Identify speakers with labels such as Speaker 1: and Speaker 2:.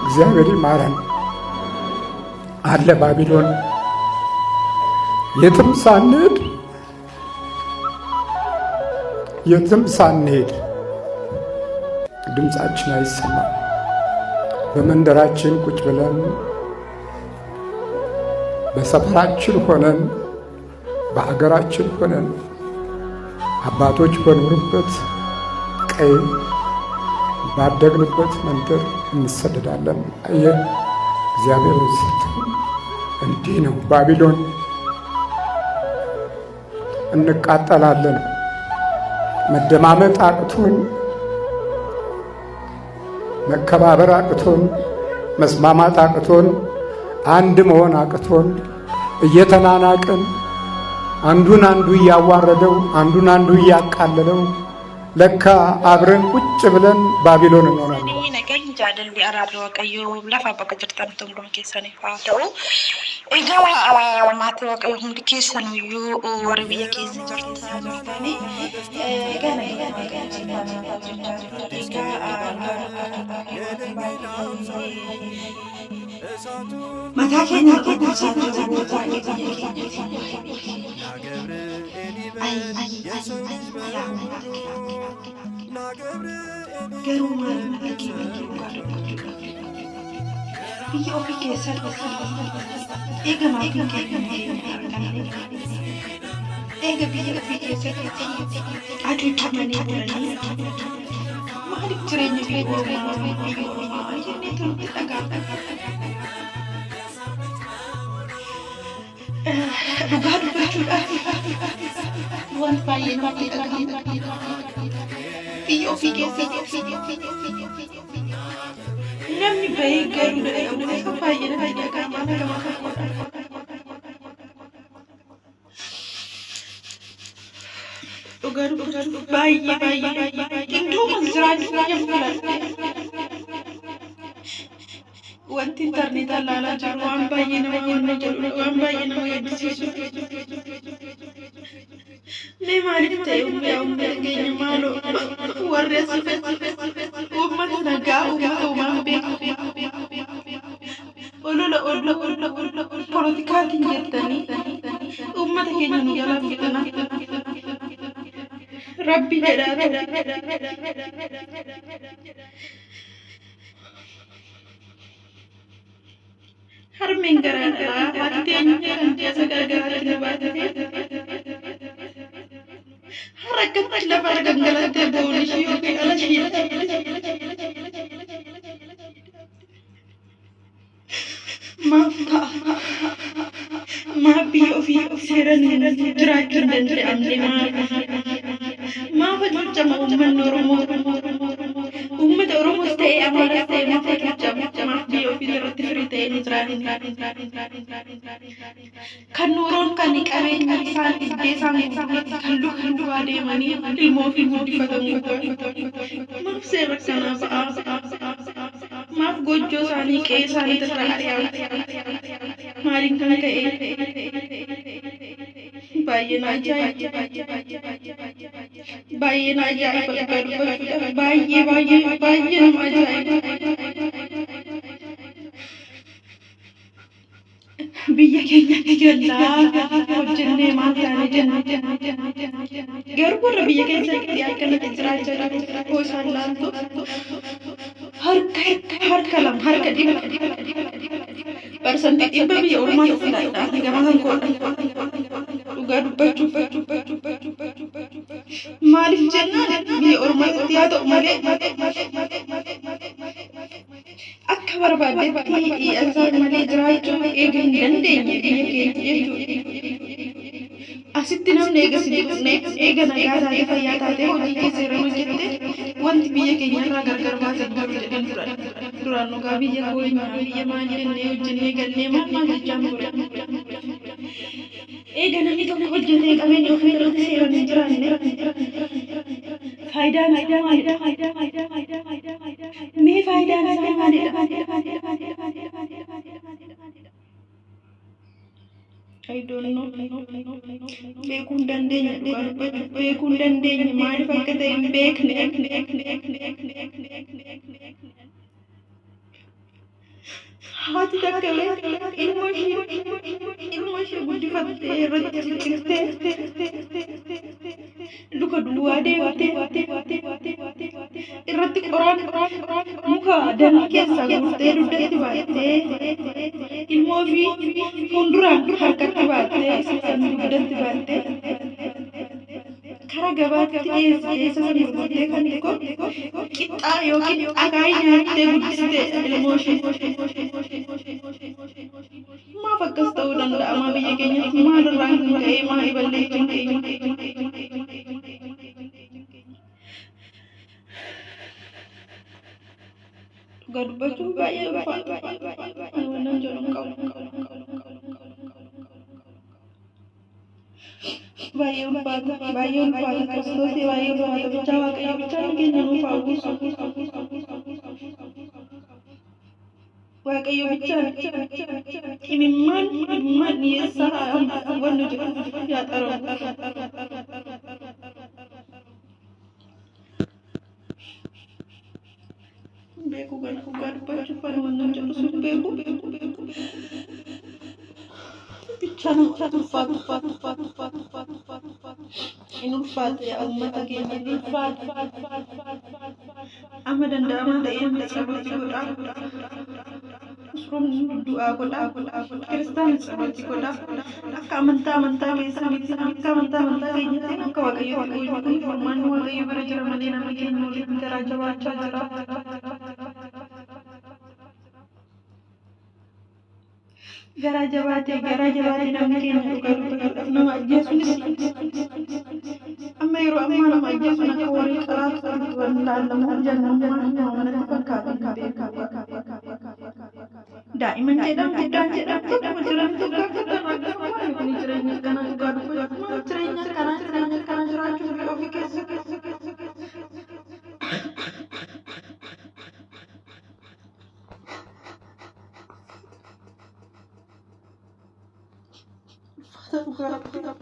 Speaker 1: እግዚአብሔር ይማረን። አለ ባቢሎን። የትም ሳንሄድ፣ የትም ሳንሄድ ድምፃችን አይሰማም። በመንደራችን ቁጭ ብለን፣ በሰፈራችን ሆነን፣ በአገራችን ሆነን፣ አባቶች በኖሩበት ቀይ ባደግንበት መንደር እንሰደዳለን። አየህ፣ እግዚአብሔር እንዲህ ነው ባቢሎን። እንቃጠላለን። መደማመጥ አቅቶን፣ መከባበር አቅቶን፣ መስማማት አቅቶን፣ አንድ መሆን አቅቶን፣ እየተናናቅን፣ አንዱን አንዱ እያዋረደው፣ አንዱን አንዱ እያቃለለው፣ ለካ አብረን ቁጭ ብለን ባቢሎን እንሆናለን።
Speaker 2: Nageenyi, jaalalli, araarri Waaqayyoo lafa bakka jirtanitti hunduma keessaniif haa ta'u. Egaa maatii Waaqayyoo hundi keessanuyyuu warri biyya keessa jirtanii egaa nageenya Waaqayyoo isin haa jechaa jirra. Egaa mataa keenya dhukkubsaa jiru waa'ee biyya keenyaati. Ayi yaa uummata keenya, garuu maal dhageenye? Dhugaa dubbachuudhaaf biyya ofii keessatti eega maatiin keenya nageenya arganne, eega biyya ofii keessatti aduuchamanii bulanii, maaliif jireenya biyya ormaa, biyya ormaa jennee nutti dhaga'ama? Dhugaa dubbachuudhaaf wanti baay'ee nutti dhaga'ama. Biyya ofii keessatti namni bahee galuu dadhabu isa baay'ee natti dhaga'ama nama tokkodha. Dhugaa dubbachuuf baay'ee baay'ee qindooma jiraachuu biyya filadhe. Wanti intarneetaa ilaalaa jiru waan baay'ee nama wanna jedhudha, waan baay'ee nama gaddisiisudha. Mee maaliif ta'e yaa uummata keenya? Maaloo warri asii uummata nagaa, uummata uumaan beeku, olola olola polotikaatiin jettanii uummata keenya nu jalaa fixana. Rabbi jedhaa ta'u. Harmeen garaa dhalaa haati teenya kan ji'a 9 garaatti nu baatte har'a akkatti lafa gangalattee bo'uun ishii yookiin dhala ishii maaf ta'a? Maaf biyya ofii seeraan jiraachuu hin danda'amne? Maaf maaf hacuuccama uummanni Oromoo? Uummata Oromoos ta'e Amaaras ta'e maaf hacuuccama? Maaf biyya ofii irratti firii ta'ee hin jiraanne? Kan nuuroon, kan qabeenya isaan iddee isaan guutuutti kan luka duwwaa deemanii ilmoo ofii guddifatamu maaf seera kanaa ba'a? Maaf goojjoo isaanii, qe'ee isaanii irraa ari'amu? Maaliin kan ka'e? Baay'ee na ajaa'iba, baay'ee na ajaa'iba. Dhugaa dubbachuudhaaf baay'ee baay'ee baay'ee nama ajaa'iba. Biyya keenyatti gallaa hojjennee maal taane jenna. Garuu warra biyya keessatti akkanatti jiraachaa jiru hoo isaan laaltu, harka harka lama, harka 100, 100% biyya ormaatu filadha gama kan koodha. Dhugaa dubbachuuf, maaliif jennaan, biyya ormaatti haa ta'u malee akka barbaaddetti isaan malee jiraachuu eega hin dandeenye biyya keetti jechuudha. Asitti namni eega si tuqne, eega nagaa taate, fayyaa taate, hojii kee seeraan hojjette, wanti biyya keenya irraa gargar baasan jiru jedhan turan. Duraan dhugaa biyya keenyaa biyya maal jennee hojjennee gallee maal maal jechaan ture. Eega namni tokko hojjetee qabeenya ofii irratti seeraan hin jiraanne, faayidaan isaa maalidha? Mee faayidaan isaa maalidha? I don't know. Beekuu hin dandeenye, dhugaa dubbachuuf beekuu hin dandeenye, maaliif akka ta'e hin beekne. Haati takka ilmoo ishee guddifattee irratti cicciftee luka duwwaa deemtee irratti qoraan muka damee keessaa guurtee dugdatti baattee ilmoo fi fuulduraan harkatti baattee san dugdatti baattee karaa gabaatti dhiyeessitee isa sana gurgurtee kan tokko qixxaa yookiin akaayii nyaattee guddistee ilmoo ishee. Maaf akkas ta'uu danda'ama biyya keenyatti maalirraan kan ka'e maali balleessuun keenya? Dhugaa dubbachuun baay'ee ulfaata. Ani wannan jedhu hin qabu. Baay'ee ulfaata, baay'ee ulfaata. Kiristoosii baay'ee ulfaata. Bichaa Waaqayyo bichaa nu keenya nuuf haa buusu. Waaqayyo bichaan imimmaan imimmaan dhiyeessaa wannu jedhu yaa xaramu. Beeku kana dhugaa dubbachuuf ani wannan jedhu sun beeku. Bichaa namatti ulfaata. In ulfaata yaa uummata keenya in ulfaata. Amma danda'amaa ta'ee namni tsalooti godhaa. Musliimni du'aa godhaa. Kiristaanni tsalooti godhaa. Akka amantaa amantaa keessaniitiin akka amantaa amantaa keenyatiin akka Waaqayyootti gochuu kun furmaanni Waaqayyo bira jira malee namni keenya walitti garaa jabaachaa jira. Garaa jabaatee garaa jabaatee namni keenya dhugaa dubbachuudhaaf nama ajjeesuunis amma yeroo ammaa nama ajjeesuun akka horii qaraatu laalamu jannummaa manatti fakkaata hin beeku. Daa'imman jedhan guddaan jedhan tokkuma jiran tokko akka tarraa garuu maali kun jireenya akkanaa dhugaa dubbachuuf maal jireenya akkanaa jireenya akkanaa jiraachuuf biyya ofii keessa. Ulfaata dhugaa.